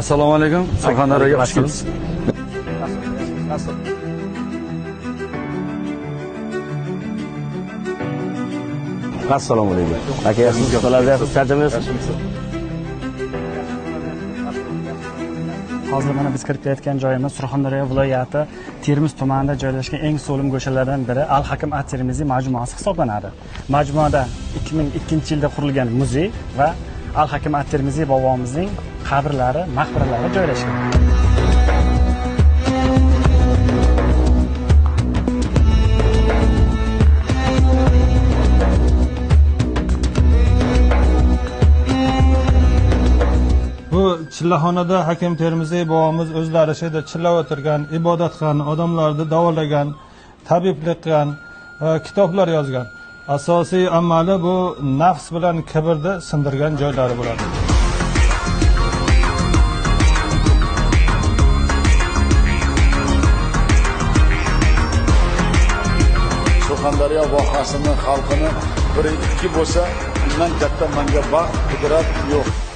Assalomu alaykum. Surxondaryoga xush kelibsiz. Assalomu alaykum. Aka, yaxshimisiz? Charchamayapsiz? Hozir mana biz kirib kelayotgan joyimiz Surxondaryo viloyati Termiz tumanida joylashgan eng so'lim go'shalardan biri Al Hakim at-Termiziy majmuasi hisoblanadi. Majmuada 2002-yilda qurilgan muzey va Al Hakim at-Termiziy bobomizning qabrlari, maqbaralari joylashgan. Bu chillaxonada Hakim Termiziy bobomiz o'zlari shu yerda chilla o'tirgan, ibodat qilgan, odamlarni davolagan, tabiblik qilgan, kitoblar yozgan. Asosiy amali bu nafs bilan kibrni sindirgan joylari bo'ladi. Surxondaryo vohasini xalqini biri ikki bo'lsa, undan katta menga baxt, qudrat yo'q.